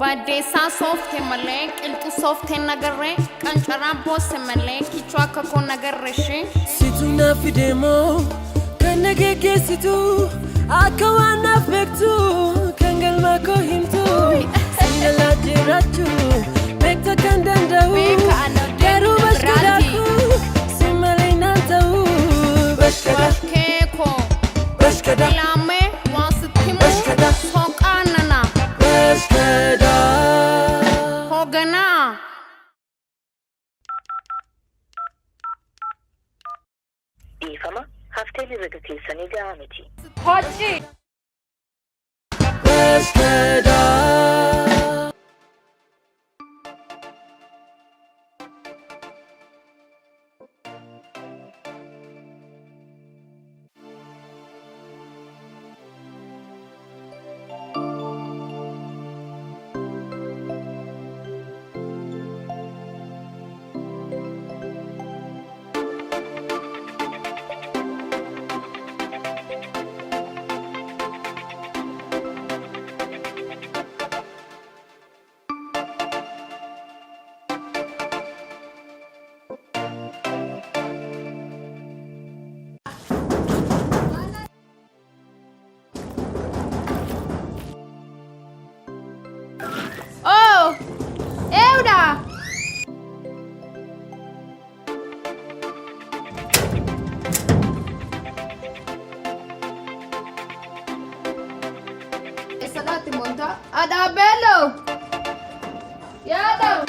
Baaddeessaa soofte malee qilxu soofte nagarree qancaraa boosse malee kichuu akka koo nagarre ishee. Situ naaf fide moo kan na geggeessitu akka waan naaf beektu kan galma koo himtu singalaa jiraachuu beekta kan danda'u Beeka ana garuu deemtu biraati. bashkadaakuu si malee naan ta'u bashkada Keekoo bashkada ilaamee waan sitti himu Bashkada. soqaa nana bashkada. hoogganaa. Dhiifama, hafteen herrega keessanii gahaa miti. Hojii. Bashkada. Oh, Euda. Eessatti monta? Adabello. Yaada.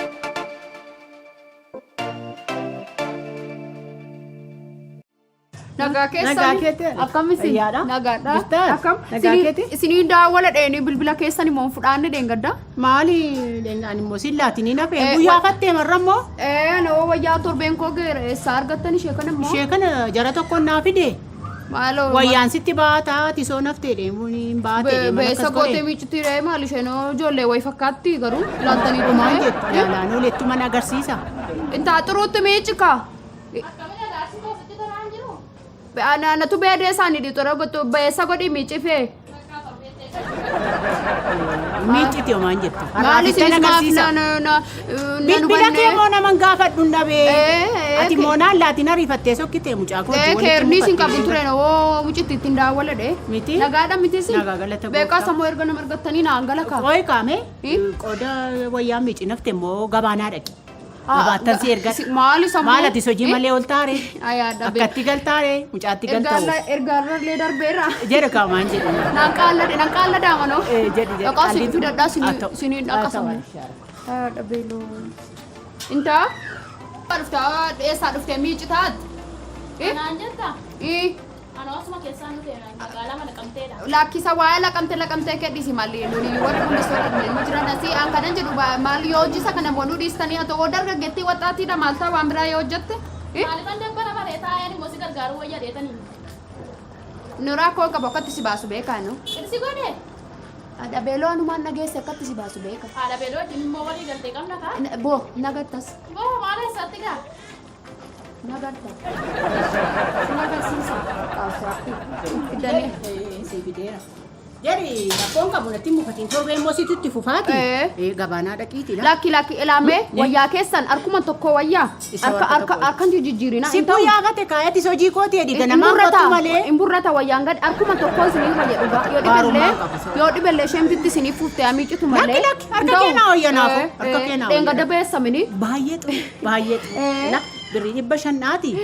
Nagaa keessan. Nagaa keeti. Akkam isin? Fayyaadha. Nagaadha. Jirtaa? Akkam? Nagaa keeti? Isinii daawwala dheeni bilbila keessan immoo fudhaanne dheengadda. Maali ani immoo sin laatinii nafee guyyaa fattee marra immoo Ee nama wayyaa torbeen koo geera eessaa argattan ishee kana immoo? ishee kana jara tokkoon naa fide Maaloo. wayyaan sitti baataa tisoo naftee deemuun hin baatee deeman Beessa akkas gootee godhe. miiccitti ree maal isheen ijoollee wayi fakkaatti garuu ilaaltanii Maal dhumaa. jettu ilaalaan olettu mana agarsiisa. Intaa xuruutti miiccika. Anatu beedee isaanii dhiixora gotu beessa godhi miiccifee. Miicciti homaan jettu. Maal Har'aaf isinis ittan maaf agarsiisa. na na na Bilbila kee immoo naman gaafadhu hin dhabee. Ee, Ati immoo naan laatiin ariifattee sokkitee mucaa kooti. Keerni isin qabu ture oo mucitti ittiin daawwala dhee. Miti? Nagaadha miti isin. Nagaa galata Beekaa gooftaa. sammuu erga nama argattanii naan gala kaa. Qooyi kaame Eh? qooda wayyaa miici nafte immoo gabaanaa dhaqi. Gabaattan si ergadha. Maali sammuu? Maal ati hojii malee ol taare? Ayaadha beekaa. Akkatti galtaare mucaatti galta'u. Ergaarrallee darbeera. Jedha kaamaan jedhu. Naan qaalladhe naan qaalladhaa manoo. Eh, jedhi jedhi. Dhaqaa isin Qalliitu- fidadhaa Haa ta'u. isiniin Haa dhaqa ta'u, sammuu. inshallah. Ayaadha beeloo. Intaa? Dhuftaa eessaa dhuftee miici taat? Naan jetta? Ii. Ana osuma keessaan dhufee magaalaa mana qabteedha. Lakkisa waa'ee laqamtee laqamtee kedhisi maali nuni warri gullisoota ilma jiran asii an kanan jedhu maal yoo hojii isa kana bonuu dhiistanii haa ta'u dargaggeettii waxaatiidha maal ta'a waan biraa yoo hojjette. Maalifan dabbara baree taa'een immoo si gargaaruu wayya dheetanii. Nuraa koo qabu akkatti si baasu beekaa nu. Qirsi godhe. Dhabeeloo anumaan dhageesse akkatti si baasu beeka. Haadha beeloo wajjin immoo walii galtee qabna kaa. Boo nagattas Boo maal eessatti gaa? nagatta. Si nagarsiisa. Fidanii. Si fideera. Jedhi rakkoon qabu natti mukatiin torbee immoo situ itti fufaati. Eh. Eh, Gabaanaa dhaqiiti. la. Lakki lakki ilaamee wayyaa keessan harkuma tokko wayyaa Isa harka harka harka tokko. harkan jijjiirina. Si guyyaa fate kaayati hojii kooti jedhi ganamaan Imburrata kottu malee. imburrata wayyaan gad harkuma tokko isinii wayya dhugaa yoo Gaarummaa dhibellee qabu soo. yoo dhibellee isheen bitti isinii fuuftee amiicitu malee. Lakki, lakki, harka kee naa wayya naafu, harka kee naa wayya. Dheengadda beessamini. Baay'ee xuru baay'ee xuru. Eh. La birrii 500dhaati.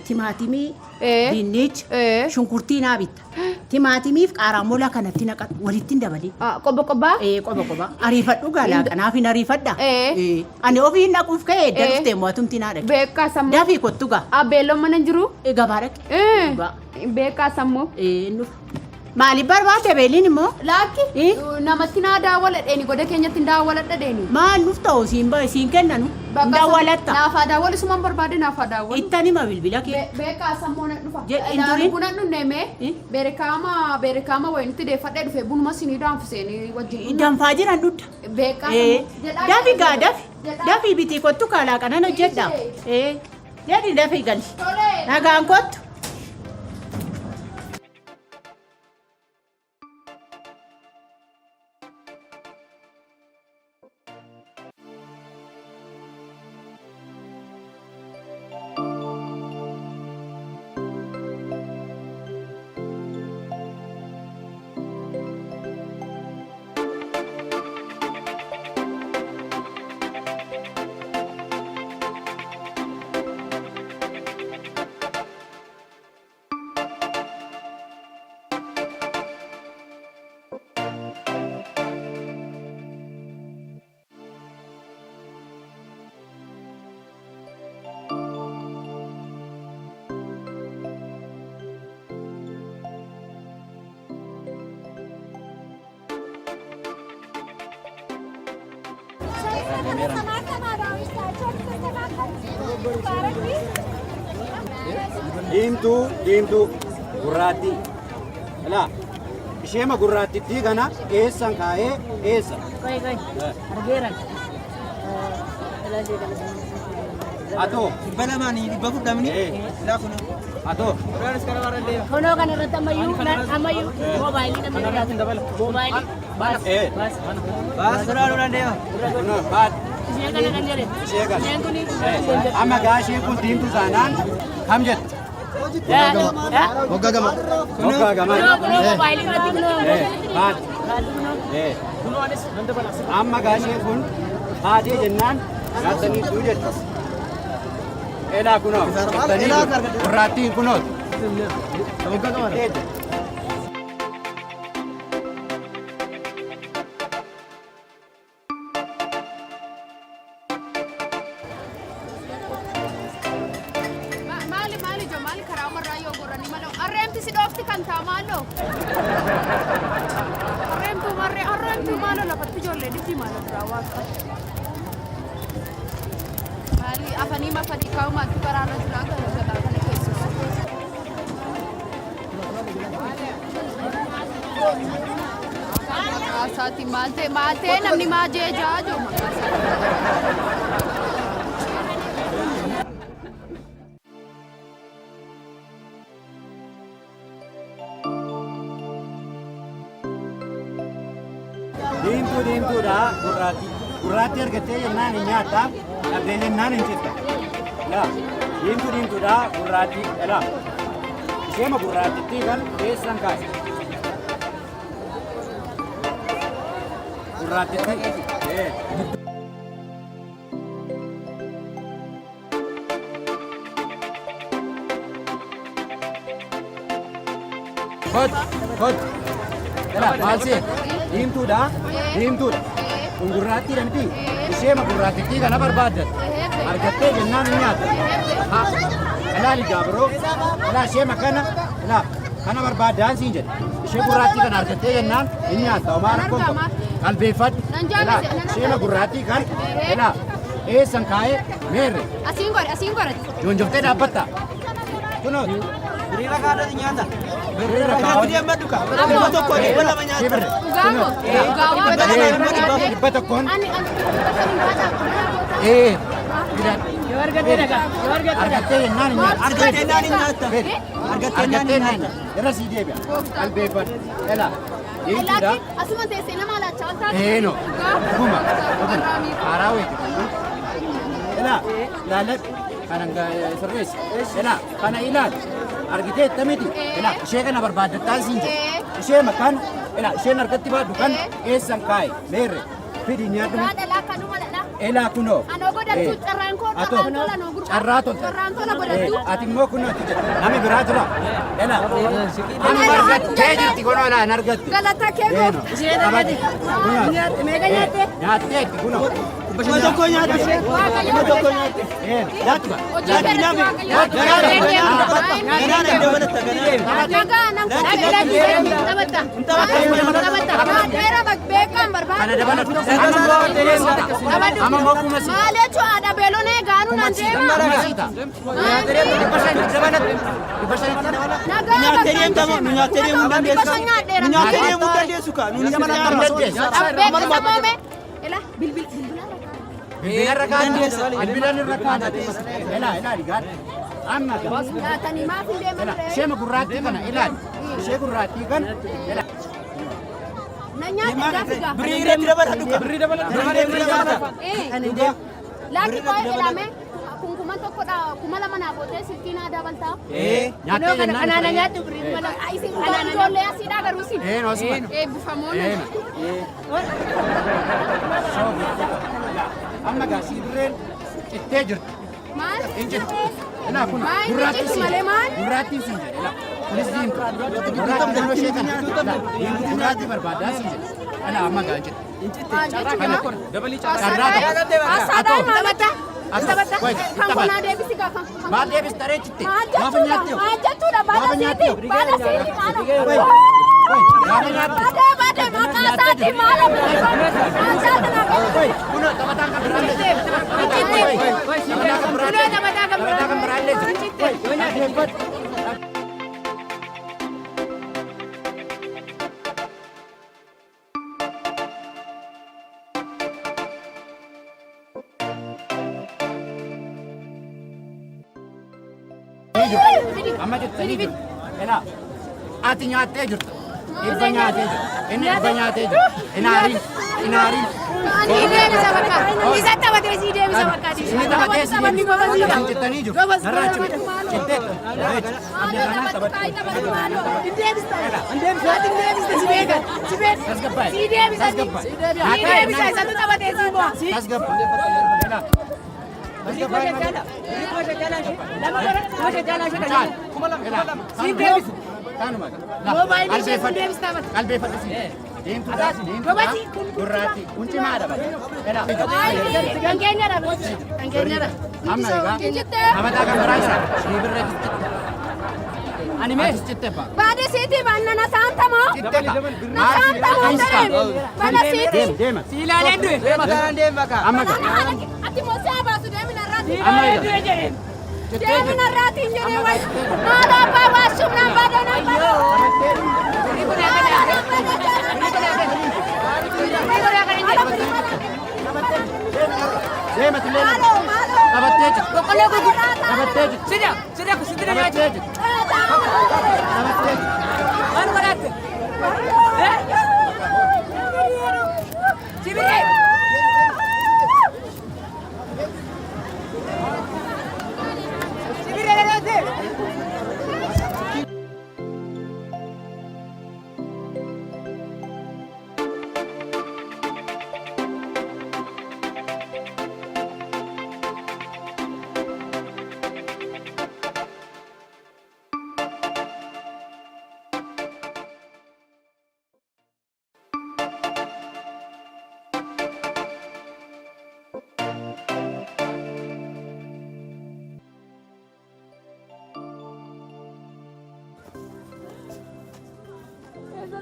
Timaatimii, Eh. dinnicha, Eh. shunkurtii naa bitta. Timaatimiif qaaraammola kanatti naqadhu walitti hin dabalin. Qobba qobbaa. Ee qoba qoba ariifadhu galaa kanaaf hin ariifadha. Eh. Ee, Ani ofii hin dhaquuf ka'ee edda Eh. dhuftee mootumti naa dhaqe. Beekaa sammuu. Dafii kottu gaa. Abbeelloon mana hin jiru. Ee, Gabaa dhaqe. Eh. Dhugaa. Beekaa sammuu. Ee, inni dhufa. Maaliif barbaadde beeliin immoo? Lakki Eh? namatti naa daawwala dheeni goda keenyatti hin daawwaladha dheeni. Maal nuuf ta'u siin ba siin kennanu? Hin daawwalatta. Naaf haa daawwalu isumaan barbaade naaf haa daawwalu. Ittan hima bilbila kee. Beekaa sammuu na dhufa. Jedhi, hin turin. Buna dhunneeme Eh? beerekaama beerekaama wayinitti deeffadhee dhufe bunuma sinii danfiseenii wajjin. Danfaa jiran dugda. Beekaa Ee, sammuu. Jedhaa dafi jedhaa. gaa dafi. Jedhaa. Dafi bitii kottu kaalaa kanan hojjedha. Ee, jedhi dafi gali. Tolee. Nagaan kottu. Argameera. Diimtuu diimtuu gurraattii. Ilaa isheema gurraattittii kana eessan kaa'ee eessa? Qoy qoy. Argeera. Atoo. 200 400 laa kun. Atoo. Kunoo kana irratti ammayyuu ammayyuu moobaayilii namni jiraatu. Moobaayilii. Baas. Baas. Baas biraa lolaan deema. Kunoo baat. Ishee kana kan jedhe. Ishee kana. Isheen kuni. Amma gaa isheen kun diimtuu taanaan kam jettu? Waggaa gama. Waggaa gama. Kunoo kunoo moobaayilii irratti kunoo. Baat. Kunoo. Amma gaa isheen kun baatee jennaan nyaattaniitu jettu. Elaa kunoo. Jettanii gurraattiin kunoo. Waggaa gama. Maali maali ijoo maali karaa umarraa yoo gorranii maloo harreemti si dhoofti kan taa maaloo harreemtuu marree harreemtuu maaloo lafatti ijoollee dhibbi maaloo biraa waaqa maali afanii mafanii kaa'umaatti karaarra jira gara galaa kana keessas. Maqaa isaatiin maal ta'e maal ta'e namni maa jee jaa jiru maqaa isaatiin. Diimtuu diimtuudha gurraattii. Gurraattii argattee jennaan hin nyaatta. Dhabdee jennaan hin citta. Laa diimtuu diimtuudha gurraattii. Laa isheema gurraattittii kan eessan kaase. Gurraattittii. Kot kot. Laa maal see diimtuudha diimtuudha. Kun gurraattiidha miti. Isheema gurraattittii kana barbaaddat. Argattee jennaan hin nyaatta. Ha. Ilaali gaabiroo. Ilaa isheema kana. Ilaa kana barbaaddaan siin jedhe. Ishee gurraattii kana argattee jennaan hin nyaatta. Homaa rakkoon qabu. Qalbeeffadhu. Ilaa isheema gurraattii kan. Ilaa eessan kaa'ee meerre. Asiin godhe asiin godhati. Joonjoftee dhaabbatta. Kunoo. Biriira kaadhati nyaata. Biriira kaa'u. Nyaatni amma dhuka. 100 200 nyaata. Shibirri. Dhugaa moo? Dhugaa waan 100. Ani ani Ee. Fidan. Yoo argattee dhagaa. Yoo argattee dhagaa. Argattee jennaan hin nyaatta. Argattee naan hin nyaatta. Argattee naan hin nyaatta. Irra sii deebi'a. Qalbeeffadhu. Ilaa diimtuudha. Asuma teessee nama laachaa ol taate. Eeno. Dhuguma. Dhuguma. Haaraa wayiiti kun. Ilaa ilaalladhu. Kana sirreessi. Ilaa kana ilaali. Argitee miti. Ilaa ishee kana barbaaddattaan siin jedhe. Ishee makaan ilaa isheen harkatti baadhu kan eessan kaa'e meerre fidi nyaadhu. Dhugaa dhalaa kanuma dhalaa. Ilaa kunoo. Anoo godhattu carraan koo Atoo carraan tola noo gurgura. carraa tolta. Carraan tola godhattu. Ati immoo kunoo ati jedha. Nami biraa jira. Ilaa. Amma argattee jirti kunoo ilaa hin argatti. Galata kee Eeno. gooftaa. Qabadi. Kunoo. Meeqa nyaatte? Nyaatteetti kunoo. 100 nyaata. 100 nyaate. Eeno. Nyaattu. Hojii keerratti waaqayyo. Ganaadha iddoo banatta ganaadha. Nagaa nam taphatta. Taphatta. Nyaadheera beekaan barbaadu. Kana dabalatu. Amma immoo kuma si. Maal jechuun haadha beelonee gaanuu nan deema. Kuma siita. 500tti. 500tti dabala. Nagaa Nyaattee deemta moo? Nu nyaattee deemuu hin dandeessu. Nu nyaattee deemuu hin dandeessu kaa. Nu Dandeessu. Beeksisa moome. Ila bilbil bilbila. Bilbila irra kaa'ata. Bilbila irra kaa'ata. Ilaa ilaali gaadha. Amma gaa. Nyaatanii maaf hin deeman Ilaa ree? ishee gurraattii kana ilaali. Ishee gurraattii kana ilaali. Na nyaate gaafi gaafa. Birrii irratti dabala dhuka. Birrii dabala. Birrii dabala. Laakki koo ilaame kun 1000dha 2000 naa gootee silkii naa dabaltaa. Nyaattee jennaan. Kanaana nyaattu birrii 2000. Isin ijoollee asiidhaa garuu isin. Eeno asuma. Eebbifamoon. Eeno. Amma gaa siibirreen cittee jirti. Maal? Hin jirtu. Ilaa kun Maal inni gurraattii citu siin malee maal? Gurraattiin siin jedhe ilaa. Kunis diimtu. Gurraattii naannoo ishee kana. Ilaa diimtuu gurraattii barbaadaa siin jedhe. Ilaa amma gaa hin jirtu. Maal jechuudha? Carraa tokko. Asaadhaa taphatta. Atoo. Taphatta. Wait, Kan taphatta. kunaa deebisi gaa kan. Maal deebis taree citte? Maal Gaafa jechuudha? nyaatte Maal jechuudha? Baala Gaafa siiti. nyaatte Baala siiti maala. Wait. Qoy, gaafa nyaatte. Adeema adeema maqaa isaatii maal Qoy, kunoo taphataan kan biraan illee jira. Qoy, taphataan kan biraan illee jira. Taphataan kan biraan illee jira. Qoy, dhaggeeffadhu. Amma jettanii jiru. Elaa, ati nyaattee jirta. Dhibba nyaatee jira. Inni dhibba nyaatee jira. Inaariin, inaariin. Sii deebisa bakka. Isa taphatee sii deebisa bakka. Inni taphatee si deebisa. Isin jettanii jiru. Narraa achi bita. Citteetta. Amma kanaan taphadhu. Tasgabbaa'e. Sii deebisa. Tasgabbaa'e. Sii deebisa isatu taphatee sii bu'a. Tasgabbaa'e. Elaa. Tasgabbaa'e malee. Caal. Elaa. Kanuma. Qalbeeffadhu. Qalbeeffadhu si. Deemtuudha. Deemtuudha. Gurraatti. Kun cimaadha bara. Elaa. Kan keenyadha. Kan keenyadha. Amma egaa taphataa kan biraa jira. Shiibirra citte. Ani mee? Atis citte ba. Baadhi siitii baannana saantamoo. Citte ka. Na saantamoo ta'e. Mana siitii. Deem deema. Si ilaaleen du'e. Amma gaa. Ati moo si abaasu deemina irraati. Amma Ilaaleen egaa. du'e jedheen. Deemina irraati hin jedhee wayi. Maal abbaa baasuuf naan baadoo naan baadoo. Deema tillee. Taphattee jirti. Boqqolloo gurguru. Taphattee jirti. Sida, sida, sida nyaachuu. Taphattee jirti. Taphattee jirti. Maal godhaatte? Sibiree. Sibiree dhalootee.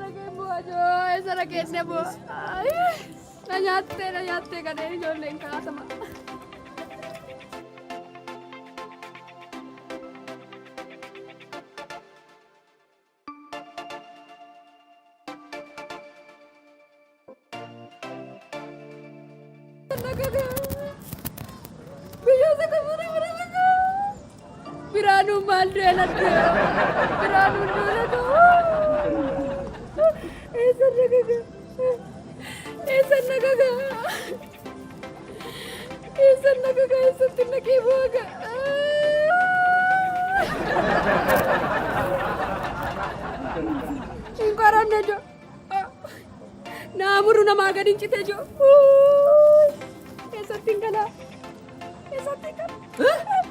Eessa dhaqeenne bu'a? Na nyaattee na nyaattee kanneen ijoolleen kaasama. Biraanuu maal du'e na du'e? Biraanuu du'e na du'e? Eessa nagaga? Eessa nagaga? Eessa nagaga? Eessatti naqee booga? Hin qoramne jo. Naamuru namaa gadi hin cite jo. Eessatti hin galaa? Eessatti hin galaa?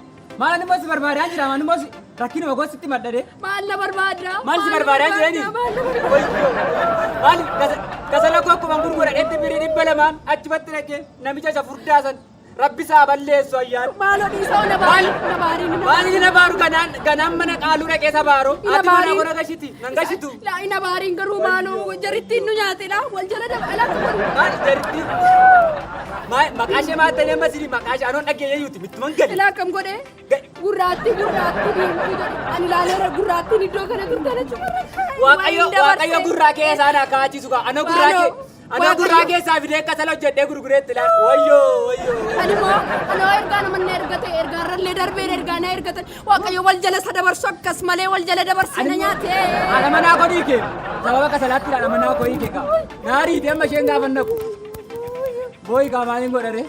Maal immoo si barbaadaa jira? Maal immoo rakkinuma koo sitti madhade? Maal na barbaadda? Maal si barbaadaa jirani? Maal na barbaadda? Maal kasala koo akkuma gurguradhetti birii 200 achumatti dhaqee namicha isa furdaa san rabbi isaa balleessu ayyaan. Maaloo dhiisoo na baari na baari na Maal inni na baaru ganaan ganaan mana qaaluu dhaqee isa baaru. Ina Ati mana baari. koo na gashiti nan gashitu. Laa ina baariin garuu maaloo jarittiin nu nyaatedha wal jala dabala kun. Maal jaritti? Maal maqaa ishee maal ta'e amma sini maqaa ishee anoon dhageeyye yuuti mittuman gadi. Ilaa akkam godhe gurraatti gurraatti diimtuu jedhe ani ilaaleera gurraattiin iddoo kana turte jechuudha. Waaqayyo waaqayyo gurraa kee isaan akka achiisu kaa ana gurraa kee ana gurraa keessaa fidee kasala hojjedhee gurgureetti ilaa wayyoo wayyoo. Ani immoo anoo ergaa nama na ergate ergaarrallee darbee ergaa na ergate waaqayyo wal jala isa dabarsu akkas malee wal jala dabarse na nyaate. Haadha manaa koo dhiike sababa kasalaatti haadha manaa koo hiike kaa naarii fi amma isheen gaafa naqu booyi kaa maaliin godhare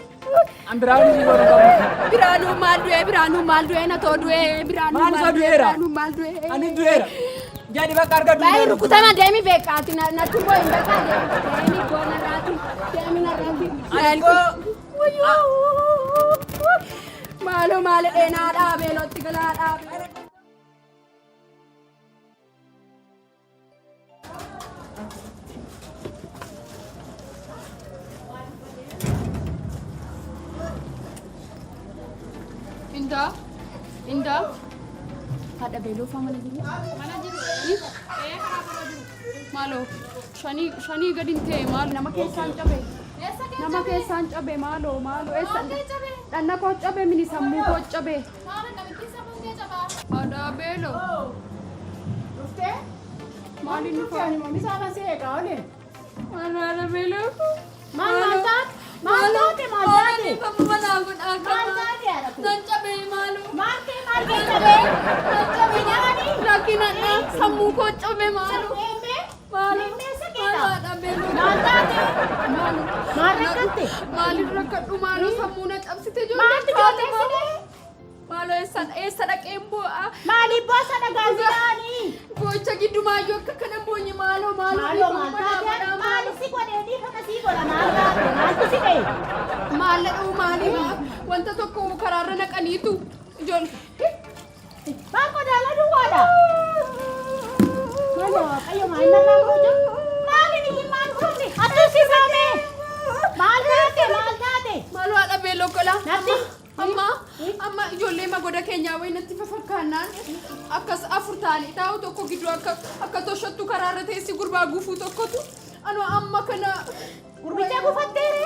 an biraa hundi godhu qabu. Biraanuu maal du'e biraanuu maal du'e na too du'e biraanuu Maal maal isa du'e du'eera? biraanuu maal du'e. Ani du'eera jedhi bakka argadhu. Baay'ee rukutama deemi beekaati natti boo'in beekaa deemi deemi goona raati deemi na raati. Ani koo Maaloo maal dheenaa dhaabee lotti galaa dhaabee. Indaa indaa haadha beelofaa mana jiru. Mana jiru. Ee karaa bira jiru. Maaloo. Maaloo shanii shanii gadi hin ta'e maal nama keessaan cabe. Nama keessaan cabe maaloo maaloo eessa dhanna koo cabe mini sammuu koo cabe. Haadha beeloo. Dhuftee? Maaliin Dhufte ani immoo misaa si eegaa oole. Maaloo haadha beeloo. Maal maal taate? Maal taate maal taate? Maal Maal taate haadha koo? Nan cabe maaloo. Maal kee maal kee cabee? Nan cabe Nyaani? Rakkinadha sammuu koo cabe maaloo. Eemmee? Maaloo Eemmee maaloo keedha? haadha beeloo. Maal taate? Maaloo. Maal rakkatte? Maaliif rakkadhu maaloo sammuu na cabsite Maaltu ijoollee ijoollee si dha'e? Maaloo eessa eessa dhaqeen boo'a? Maaliif boosa dhagaan si dha'anii? Boo'icha giddumaayyuu akka kana boonye maaloo maaloo Maaloo maal taate? Maal si godhee dhiifama sii godha maal taate? Maaltu si dha'e? Maal dha'uu maali? Wanta tokko karaarra naqaniitu ijoollee. Maal qodaala duwwaadha? Maal waaqayyo maal narraa gooja? Maaliin iyyuu maal goone? Atuu si saame? Maal taate? Maal taate? Maaloo haadha beeloo godha. Natti? Amma amma ijoollee magoda keenyaa wayi natti fafakkaannaan akkas afur ta'anii taa'u tokko gidduu akka akka toshottu karaarra teessi gurbaa gufuu tokkotu anu amma kana Gurbicha gufatteere?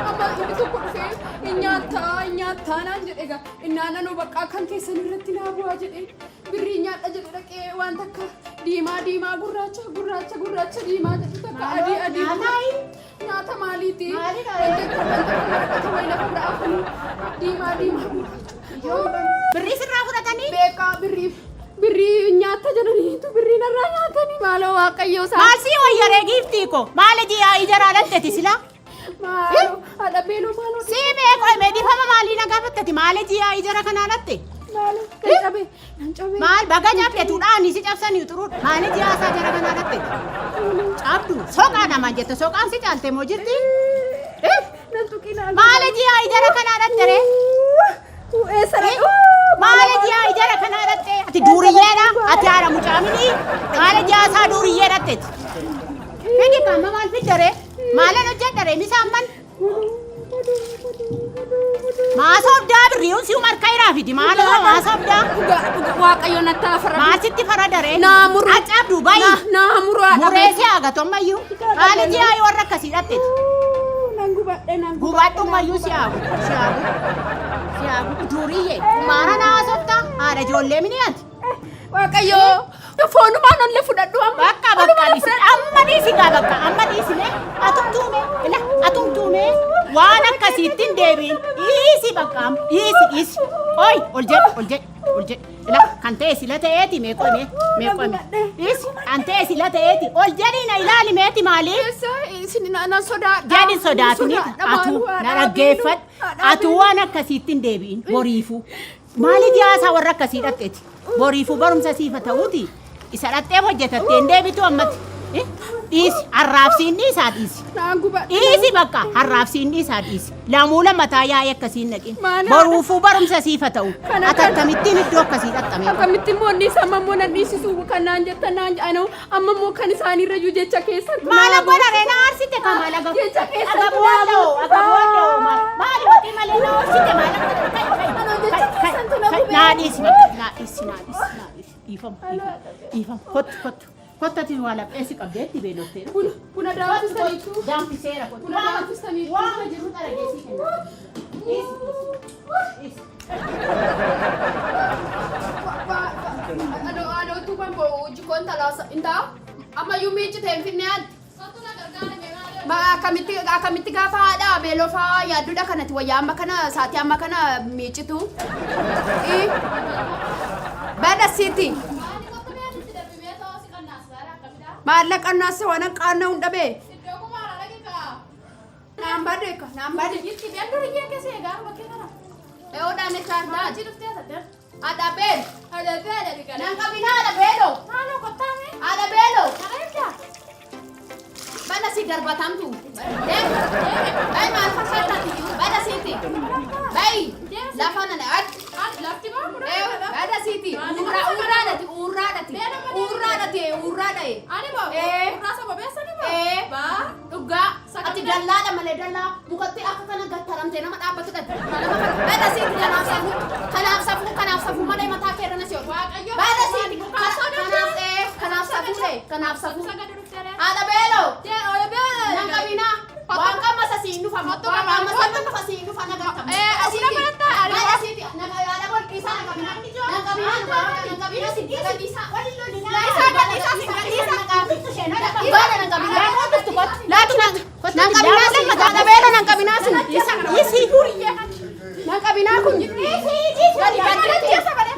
Amma inni tokko dhufee hin nyaattaa hin nyaattaa naan jedhe egaa innaan anuu baqqaa kan keessan irratti naa bu'aa jedhe birrii nyaadha jedhe dhaqee waan takka diimaa diimaa gurraacha gurraacha gurraacha diimaa jedhu takka adii adii Nyaataayi? Nyaata maaliiti? Maalidha? Wanta akka wanta akka waraqata wayii lafa irra afanii diimaa diimaa gurraacha. Birrii sirraa fudhatanii? Beekaa birrii birrii nyaatta jedhaniitu birrii narraa nyaatanii maaloo waaqayyo isaa. Maal sii wayyaree giiftii ko? Maal iji ija raalatteti sila? Maaloo haadha beeloo maaloo. Sii meeqoo himee dhiifama maalii na gaafattati? Maal iji ija kanaa dhatte? Maaloo nan cabe nan cabe. Maal baga cabdetuudhaan si cabsanii xuruudha. Maal iji haasaa jara kanaa dhatte? Cabdu soqaa namaan jette soqaan si caalte moo jirti? Nan tuqinaa. Maal iji jara kanaa dhatte ree? Eessa dhaqee? Maal iji jara kanaa dhatte? Ati duuriyyeedha? Ati haadha mucaaminii? Maal iji haasaa duuriyyee dhatteeti? Fidi kaama maal fidda ree? Maalan hojjedha ree misaan man? Maasoobdaa birriin si'u marka iraa fidi maaloo maasoobdaa? Dhugaa dhugaa waaqayyo natti afara. Maal sitti farada ree? Naa muru. Acabdu bayi. Naa muru haadha Muree si hagatu ammayyuu. Maal iji hayi warra akkasii dhatteeti? Nan gubadhe nan Gubadhu ammayyuu si hagu. Si hagu. Si hagu. Duuriyyee. Maara naa haasofta? Haadha ijoollee mini ati? Waaqayyo foonumaan olle fudhadhu amma. Bakka bakka dhiisi. Amma dhiisi gaa bakka amma dhiisine. Atumtuume. Ila atumtuume. Waan akkasiitti hin deebiin. Dhiisi bakka amma. Dhiisi dhiisi. Oi ol jedhi ol jedhi ol jedhi. Ila kan ta'e sila ta'eeti mee qo'ime mee qo'ime. Dhiisi kan ta'e sila ta'eeti ol jedhi na ilaali meeti maali? Eessa isin nan sodaadha. Jedhi sodaatini atu na dhaggeeffadhu. Atu waan akkasiitti hin deebi'in boriifuu. Maali jiyaasaa warra akkasii dhaqxeeti? Boriifuu barumsa siifa ta'uuti. Isa dhaqxee hojjetattee hin deebitu ammatti. Dhiisi arraabsiin dhiisaa dhiisi. Naan gubadhe. Dhiisi bakka arraabsiin dhiisaa dhiisi. Lamuu lammataa yaa'ii akkasii hin dhaqin. Maali? Boruufuu barumsa siifa ta'u. Kana- Ati akkamittiin iddoo akkasii dhaqxame? Akkamitti immoo inni isa amma immoo nan dhiisisu kan naan jettan naan jedhanu amma immoo kan isaaniirra iyyuu jecha keessan. Maala godha ree na aarsite ka maala godha. Jecha keessan Aga bu'aa aga bu'aa maali hojii malee na aarsite maala Anoo jecha keessantu na gube. Naa dhiisi bakka naa dhiisi naa dhiisi naa dhiisi dhiifama dhiifama kottu kottu kottu ati waa lapheessi qabdeetti beeloftee. Buna buna danfistaniitu. Danfiseera kottu. Buna danfistaniitu. Waama jiru dharageessii kenna. Dhiisi dhiisi. Anoo anoo tuuban hojii talaasa intaa ammayyuu miiccite hin finne ati. Ma akkamitti akkamitti gaafa haadha beeloo faa yaadduudha kanatti wayyaa amma kana saatii amma kana miiccitu. Bada siiti. Maallaqa naasa waan qaanna hin dhabee. Naan bade ka naan bade. Eeyoodhaan echaartaa. Haadha beel. Naan qabina haadha beeloo. Haadha beeloo. Bada si darbatamtu. Bay maal fakkaatati? Bada siiti. Bay lafa nana ati. Bada siiti. Uurraadhati uurraadhati. Uurraadhati uurraadha. Dhugaa ati dallaadha malee dallaa mukatti akka kana gattaramtee nama dhaabbatu dhati. Bada siiti kanaaf safuu kanaaf safuu kanaaf safuu malee mataa kee irra na si oolu. Bada siiti kanaaf kanaaf safuu ta'e. Kanaaf safuu. Haadha beeloo. Nan qabinaa. Waan qaama sasiin dhufa. Waan qaama sasiin dhufa siin dhufa na gartama. Maal asiiti? Haadha bol dhiisaa nan qabinaa. Nan qabinaa nan qabinaa siin gadhiisaa. Dhiisaa gadhiisaa siin gadhiisaa. Baala nan qabinaa. Laatu nan nan qabinaa siin haadha beeloo nan qabinaa siin. Dhiisi. Nan qabinaa kun. Gadi baddi.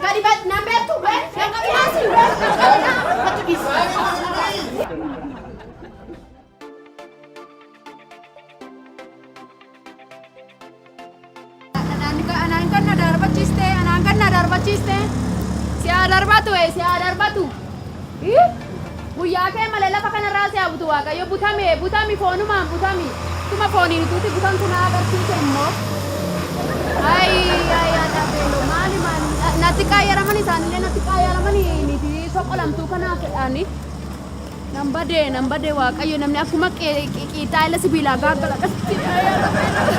Gadi baddi nan beektu. Nan qabinaa siin. Nan qabinaa. Kottu dhiisi. Anaan kan na darbachiiste, anaan kan na darbachiiste. Si haa darbatu, si haa darbatu. Guyyaa kee malee lafa kanarraa si haa butu Waaqayyo butame, butami foonumaan butami. Tuma fooniin utuuti butamtu na agarsiise immoo. Ayi, ayi, haadha beeloo maali maali. Natti qaayyaraman isaanillee natti qaayyaraman miti soqolamtuu kanaaf jedhaani. Nan badee, nan badee Waaqayyo namni akkuma qiixaa ila sibiilaa gaaggala. Ayi, haadha beeloo.